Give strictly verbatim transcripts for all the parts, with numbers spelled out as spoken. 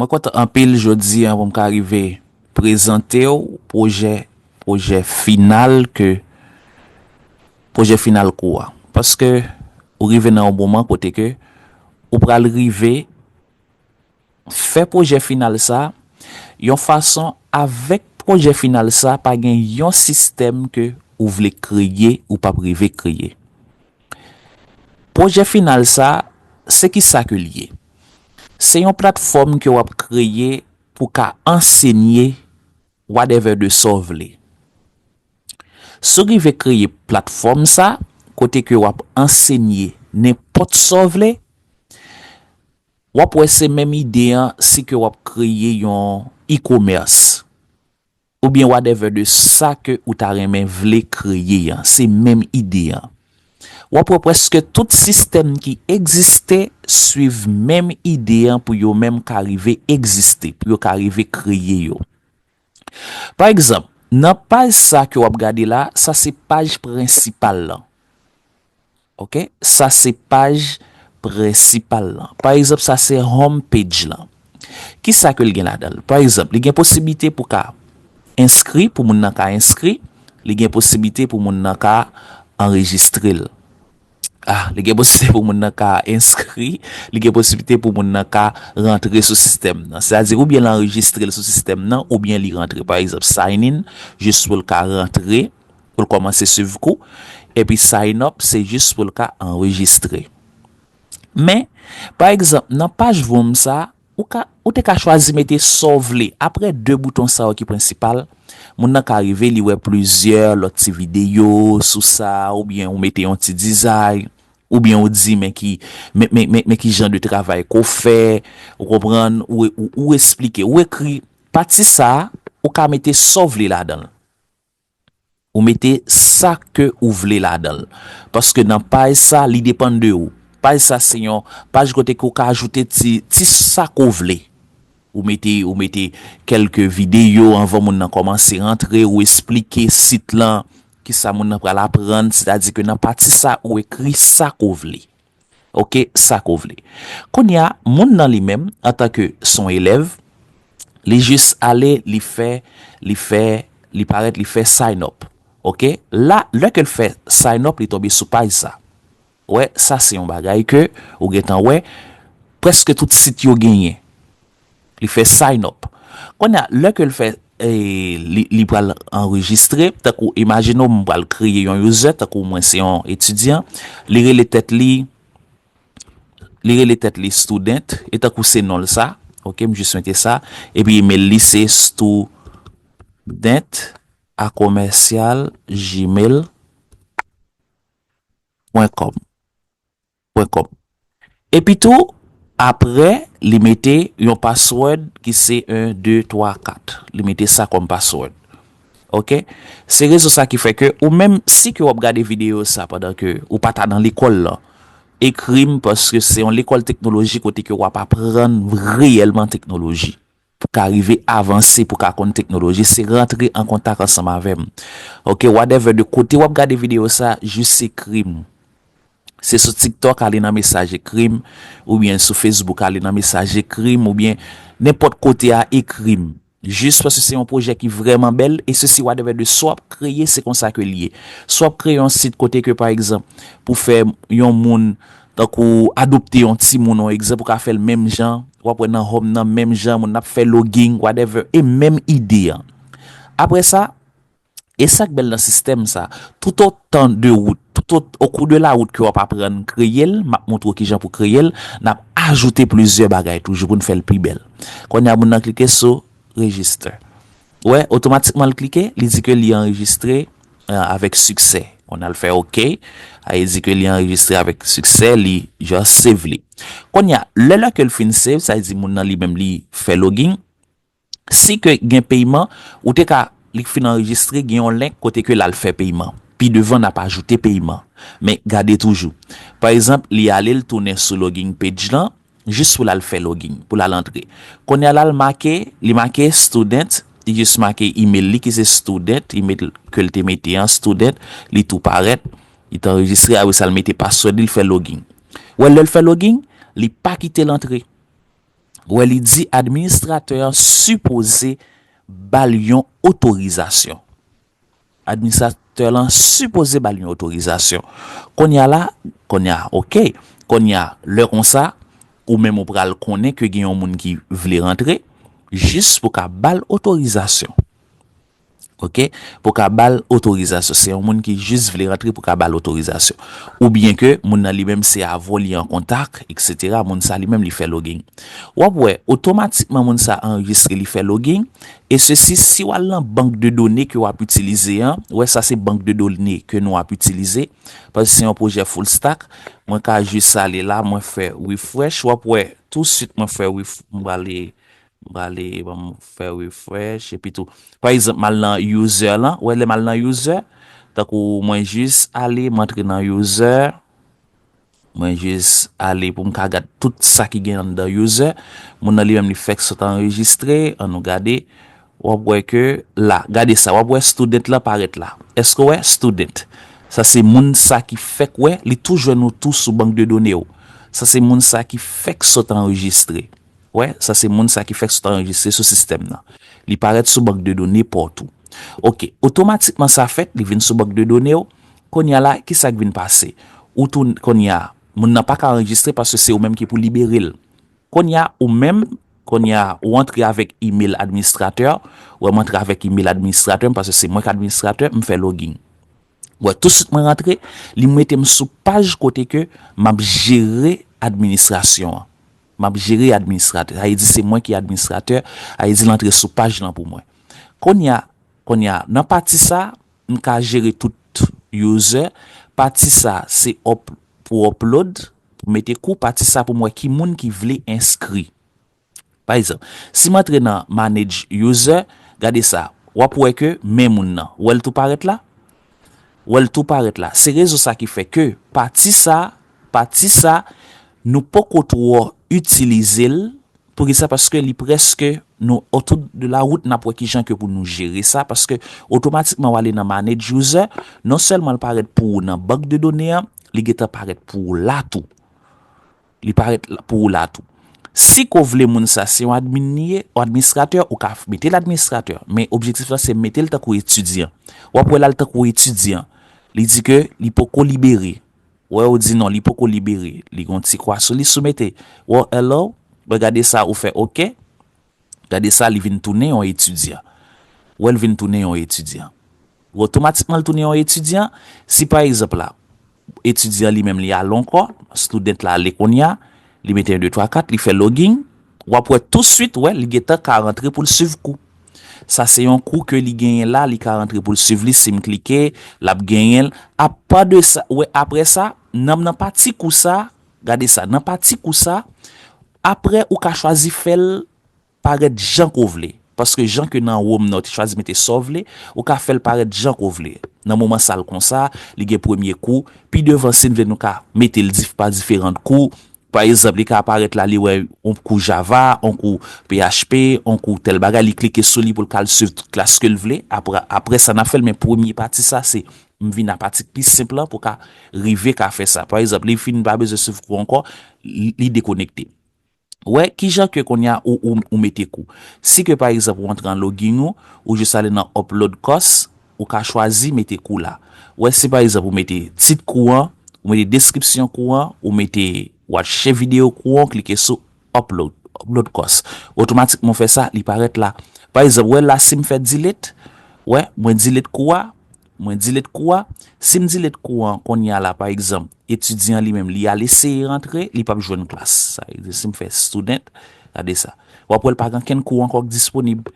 Mwen kontan anpil jodi a pou m ka rive prezante w pwojè, pwojè final ke, pwojè final kou a. Paske ou rive nan yon moman kote ke ou pral rive fè pwojè final sa yon fason avèk pwojè final sa pa gen yon sistèm ke ou vle kreye ou p ap rive kreye. Pwojè final sa, se ki sa ke l ye? Se yon platfòm ke w ap kreye pou ka ansenye whatever de sa w vle. Si w rive kreye platfòm sa, kote ke w ap ansenye nenpòt sa w vle, w ap wè se menm ide an si ke w ap kreye yon e-commerce. Oubyen whatever de sa ke ou ta renmen vle kreye an, se menm ide an. W ap wè prèske tout sistèm ki egziste swiv menm ide an pou yo menm ka rive egziste, pou yo ka rive kreye yo. Pa egzanp, nan paj sa ke w ap gade la, sa se paj prensipal lan. Oke? Sa se paj prensipal lan. Pa egzanp, sa se home page lan. Ki sa ke l gen ladan l? Pa egzanp, li gen posiblite pou ka enskri, pou moun nan ka enskri, li gen posiblite pou moun nan ka anrejistre l. Ah, li gen posiblite pou moun nan ka enskri, li gen posiblite pou moun nan ka rantre sou sistèm nan. Sètadi, oubyen l anrejistre l sou sistèm nan, oubyen li rantre. Pa egzanp, sign in, jis pou l ka rantre, pou l kòmanse swiv kou. Epi sign up, se jis pou l ka anrejistre. Men, pa egzanp, nan paj voum sa, ou ka, ou te ka chwazi mete sa w vle. Apre de bouton sa yo ki prensipal, moun nan ka rive, li wè plizyè lòt ti videyo sou sa, oubyen ou mete yon ti dizay, oubyen ou di, men ki, men, men, men, men ki jan de travay ke w fè, ou konprann, ou, ou, ou esplike, ou ekri pati sa, ou ka mete sa w vle ladan l. Ou mete sa ke ou vle ladan l. Paske nan paj sa, li depann de ou. Paj sa se yon paj kote ke ou ka ajoute ti, ti sa ke ou vle. Ou mete, ou mete kèlke videyo anvan moun nan kòmanse rantre, ou esplike sit lan, ki sa moun nan pral aprann, sètadi ke nan pati sa, ou ekri sa ke ou vle. Oke, sa ke w vle. Kounye a, moun nan li menm, antanke s on elèv, li jis ale, li fè, li fè, li parèt, li fè sign up. Oke? La, lè ke l fè sign up, li tonbe sou paj sa. Wè, sa se yon bagay ke ou gentan wè, prèske tout sit yo genyen. Li fè sign up. Kounye a, lè ke l fè, e, li, li pral anrejistre, tankou imajine w, m pral kreye yon user, tankou mwen se yon etidyan, li rele tèt li, li rele tèt li student, e tankou se non l sa, oke, m jis mete sa, epi email li se student a commercial gmail point com. Epi tou, apre, li mete yon password ki se en, de, twa, kat. Li mete sa kòm password. Oke? Se rezon sa ki fè ke ou menm, si ke w ap gade videyo sa pandan ke ou pa ta nan lekòl lan, ekri m paske se yon lekòl teknoloji kote ke w ap aprann reyèlman teknoloji. Pou ka rive avanse, pou ka konn teknoloji, se rantre an kontak ansanm avè m. Oke, whatever de kote w ap gade videyo sa, jis ekri m. Se sou TikTok, ale nan mesaj ekri m, oubyen sou Facebook, ale nan mesaj ekri m, oubyen nenpòt kote a ekri m. Jis paske se yon pwojè ki vrèman bèl, e sesi whatever de sa w ap kreye, se konsa ke l ye. Si w ap kreye yon sit kote ke, pa egzanp, pou fè yon moun, tankou adopte yon timoun, yon egzanp, ou ka fè l menm jan, w ap wè nan home nan menm jan, moun nan ap fè login, whatever, e menm ide an. Apre sa, e sa k bèl nan sistèm sa, tout otan de wout, tout o, o kou de la wout ke w ap aprann kreye l, m ap montre w kijan pou kreye l, n ap ajoute plizyè bagay toujou pou n fè l pi bèl. Kounye a, moun nan klike sou register. Ou wè, otomatikman l klike, li di ke li anrejistre, e, avèk siksè. Kounye a l fè oke, a, li di ke li anrejistre avèk siksè, li just save li. Kounye a, lè, lè ke l fin save, sa vle di moun nan li menm li fè login, si ke gen peyman, ou te ka, li fin anrejistre, gen yon link kote ke l al fè peyman. Pi devan, n ap ajoute peyman. Men gade toujou. Pa egzanp, li ale, l tounen sou login page lan, jis pou l al fè login, pou l al antre. Kounye a la, l make, li make student, li jis make email li ki se student, email ke l te mete an, student, li tou parèt, li te anrejistre, apre sa, l mete password li, l fè login. Ou wè, lè l fè login, li pa kite l antre. Wè, li di administratè an sipoze ba l yon otorizasyon. Administratè lan sipoze ba l yon otorizasyon. Kounye a la, kounye a, oke. Kounye a, lè konsa, ou menm ou pral konnen ke gen yon moun ki vle rantre, jis pou ka ba l otorizasyon. Oke? Pou ka ba l otorizasyon. Se yon moun ki jis vle rantre pou ka ba l otorizasyon. Oubyen ke moun nan li menm se avè w li an kontak, etsetera. Moun sa li menm li fè login. W ap wè, otomatikman moun sa anrejistre, li fè login. E sesi, si w al nan bank de done ke w ap itilize an, wè sa se bank de done ke nou ap itilize, paske se yon pwojè full stack. Mwen ka jis ale la, mwen fè refresh, w ap wè, touswit mwen fè ref-, mwen ale, mwen ale, ban m fè refresh, epi tou. Pa egzanp, m al nan user lan, wè lè m al nan user, tankou mwen jis ale, m antre nan user, mwen jis ale pou m ka gad tout sa ki gen anndan user. Moun nan li menm li fèk sot anrejistre, an nou gade. W ap wè ke la, gade sa, w ap wè student lan parèt la. Èske w wè student? Sa se moun sa ki fèk wè, li tou jwenn ou tou sou bank de done w. Sa se moun sa ki fèk sot anrejistre. Wè, sa se moun sa ki fèk sot anrejistre sou sistèm nan. Li parèt sou bank de done pa w tou. Oke, otomatikman sa fèt, li vin sou bank de done w. Kounye a la, ki sa k vin pase? Ou tou, kounye a, moun nan pa ka anrejistre paske se ou menm ki pou libere l. Kounye a, ou menm, kounye a, ou antre avèk email administratè, wè, m antre avèk email administratè m paske se mwen k administratè, m fè login. Wè, touswit mwen rantre, li mete m sou paj kote ke m ap jere administrasyon an. M ap jere administratè. Sa vle di se mwen ki administratè, sa vle di l antre sou paj lan pou mwen. Kounye a, kounye a, nan pati sa, m ka jere tout user. Pati sa, se up, pou upload, pou mete kou, pati sa pou m wè ki moun ki vle enskri. Pa egzanp, si m antre nan manage user, gade sa, w ap wè ke men moun nan, w wè l tou parèt la? W wè l tou parèt la. Se rezon sa ki fè ke pati sa, pati sa, nou poko twò itilize l. Poukisa? Paske li prèske, nou, otou de la wout, n ap wè kijan ke pou nou jere sa, paske otomatikman w ale nan manage user, non sèlman l parèt pou ou nan bank de done an, li gentan parèt pou ou la tou. Li parèt la, pou ou la tou. Si ke w vle moun sa se yon admin li ye, yon administratè, ou ka f-, mete l administratè. Men objektif la se mete l tankou etidyan. W ap wè la l tankou etidyan. Li di ke li poko libere. Wè, ou di non, li poko libere. Li gon ti kwa sou li, sou mete. Wè, hello, wè, gade sa, ou fè oke. Gade sa, li vin tounen yon etidyan. Wè, l vin tounen yon etidyan. Otomatikman, l tounen yon etidyan. Si pa egzanp la, etidyan li menm li ale ankò, student la ale kounye a, li mete yon, de, twa, kat, li fè login, w ap wè touswit, wè, li gentan ka rantre pou l swiv kou. Sa se yon kou ke li genyen la, li ka rantre pou l swiv li, si m klike, l ap genyen l. Apa de sa, wè, apre sa, nan, nan pati kou sa, gade sa, nan pati kou sa, apre ou ka chwazi fè l parèt jan ke w vle. Paske jan ke nan Home nan, ou te chwazi mete sa w vle, ou ka fè l parèt jan ke w vle. Nan moman sa l konsa, li gen premye kou, pi devan si n vle nou ka mete l dif-, pa diferan kou. Pa egzanp, li ka aparèt la, li wè yon kou Java, yon kou P H P, yon kou tèl bagay, li klike sou li pou l ka al swiv tout klas ke l vle. Apre, apre sa, n ap fè l, men premye pati sa, se m vin a pati pi senp lan pou ka rive ka fè sa. Pa egzanp, li fin pa bezwen swiv kou ankò, li, li dekonekte. Wè, kijan ke kounye a ou, ou, ou mete kou. Si ke, pa egzanp, ou antre an login ou, ou jis ale nan upload course, ou ka chwazi mete kou la. Wè, si, pa egzanp, ou mete tit kou an, ou mete deskripsyon kou an, ou mete, w al chèche videyo kou an, klike sou upload, upload course. Otomatikman, w fè sa, li parèt la. Pa egzanp, wè la, si m fè delete, wè, mwen delete kou a, mwen delete kou a. Si m delete kou an, kounye a la, pa egzanp, etidyan li menm, li al eseye rantre, li p ap jwenn klas. Sa vle di, si m fè student, gade sa. W ap wè l pa gen kenn kou ankò k disponib.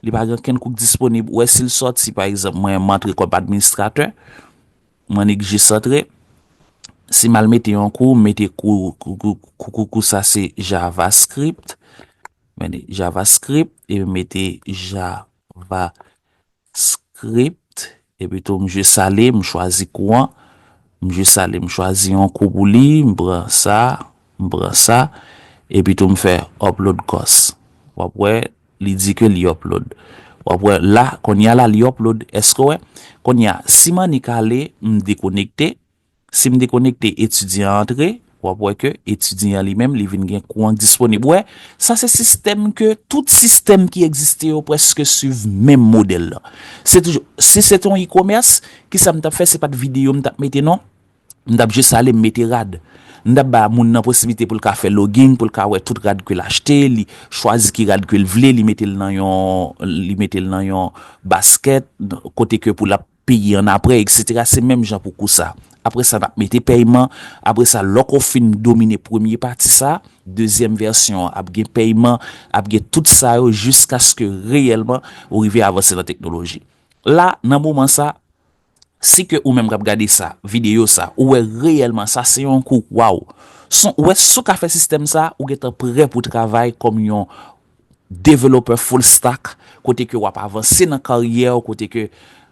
Li pa gen kenn kou k disponib. Wè, si l sòti, pa egzanp, mwen, m antre kòm administratè, mwen nik jis antre. Si m al mete yon kou, m mete kou, kou, kou, kou, kou, kou sa se JavaScript. Mete JavaScript, e m mete Java script, epi tou m jis ale, m chwazi kou an, m jis ale, m chwazi yon kou pou li, m pran sa, m pran sa, epi tou m fè upload course. W ap wè, li di ke li upload. W ap wè la, kounye a la, li upload. Èske w wè? Kounye a, si m annik ale, m dekonekte, si m dekonekte, etidyan an antre, W ap wè ke etidyan an li menm, li vin gen kou an k disponib. Wè, sa se sistèm ke tout sistèm ki egziste yo prèske swiv menm modèl la. Se toujou, si se te yon e-commerce, ki sa m t ap fè? Se pa t videyo m t ap mete non. M t ap jis ale m mete rad. M t ap ba moun nan posiblite pou l ka fè logging, pou l ka wè tout rad ke l achte, li chwazi ki rad ke l vle, li mete l nan yon, li mete l nan yon basket, kote ke pou l ap peye an apre, etsetera. Se menm jan pou kou sa. Apre sa, n ap mete pèyman. Apre sa, lòk ou fin domine premye pati sa, dezyèm vèsyon an ap gen pèyman, ap gen tout sa yo jiskaske reyèlman ou rive avanse nan teknoloji. La, nan moman sa, si ke ou menm k ap gade sa, videyo sa, ou wè reyèlman sa se yon kou, waw. Son, ou wè si w ka fè sistèm sa, ou gentan prè pou travay kòm yon developè full stack, kote ke w ap avanse nan karyè w, kote ke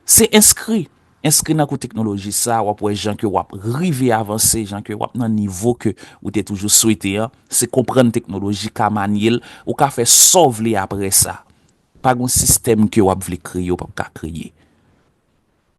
se enskri, enskri nan kou teknoloji sa, w ap wè jan ke w ap rive avanse, jan ke w ap nan nivo ke ou te toujou swete an, se konprann teknoloji, ka manye l, ou ka fè sa w vle apre sa. Pa gon sistèm ke w ap vle kreye, w p ap ka kreye.